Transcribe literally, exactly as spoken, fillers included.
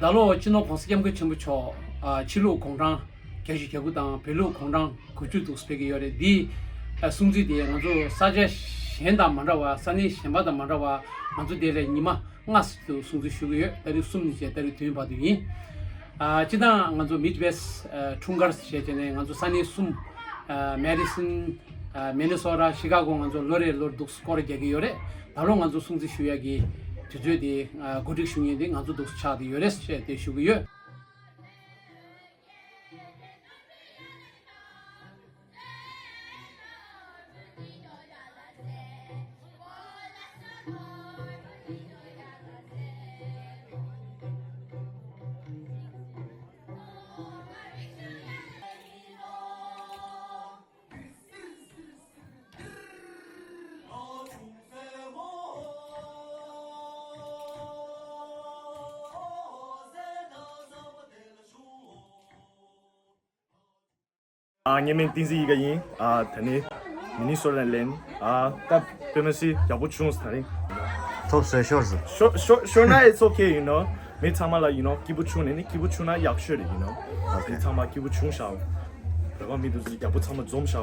ད་ལོ་སྤྱི་ནོར་༸གོང་ས་༸སྐྱབས་མགོན་ཆེན་པོ་མཆོག་ཨ་ཕྱི་ལུགས་དགུང་གྲངས་བརྒྱད་ཅུ་གྱ་དགུ་དང་བོད་ལུགས་དགུང་གྲངས་དགུ་བཅུ་འདུག་སེ་ཕེབས་ཀྱི་ཡོད་རེད། འདིའི་ཨ་སྲུང་བརྩི་དེ་ང་ཚོ་ས་ཆ་གཞན་དང་མ་འདྲ་བ། ས་གནས་གཞན་པ་དང་མ་འདྲ་བ། ང་ཚོ་དེ་ལ་ཉི་མ་ལྔ་ཙམ་དུ་སྲུང་བརྩི་ཞུ་གི་ཡོད། ཏ་རིག་གསུམ་ནས་བྱས་ཏ་རིག་བདུན་བར་དུ་ཡིན། ཨ་སྤྱིར་བཏང་ང་ཚོ་མིཌ་ཝེ་སི་ཊི་ཨ་འཁྲུངས་སྐར་ཞེས་བྱས་ནས་ང་ཚོ་ས་གནས་གསུམ། ཨ་མེ་ཌི་སོན། ཨ་མི་ནི་སོ་ཊ། ཤི་ཀ་གོ། ང་ཚོ་ལོ་རེ་ལོར་འདུག་སེ་སྐོར་རྒྱག་གི་ཡོད་རེད། ད་ལོ་ང་ཚོ་སྲུང་བརྩི་ཞུ་ཡ་གི་དུས་ཚོད་དེ་ཨ་གོ་སྒྲིག་ཞུ་མཁན་དེ་ང་ཚོ་འདུག་སེ་ཆགས་བསྡད་ཡོད་རེད་ཞེས་དེ་ཞུ་གི་ཡོད། ཨ་ངའི་མིང་བསྟན་འཛིན་ཡིད་དགའ་ཡིན། ཨ་ད་ནི་མི་ནི་སོ་ཊ་ནས་ལེན། ཨ་ད་དཔེ་མི་སྲིད་ཡག་པོ་བྱུང་ད་རིང་། ཐོབ་ཟེར་ཤོར་ཟེར། ཤོར་ཤོར་ཤོར་ན་it's okay, you know. མི་ཚང་མ་ལ་you know སྐྱིད་པོ་བྱུང་ནས་ནི་སྐྱིད་པོ་བྱུང་ན་ཡག་ཤོས་རེད། you know. Okay. མི་ཚང་མ་སྐྱིད་པོ་བྱུང་ཤག་བོད་པ་མི་འདུག་ཡག་པོ་ཚང་མ་འཛོམས་ཤག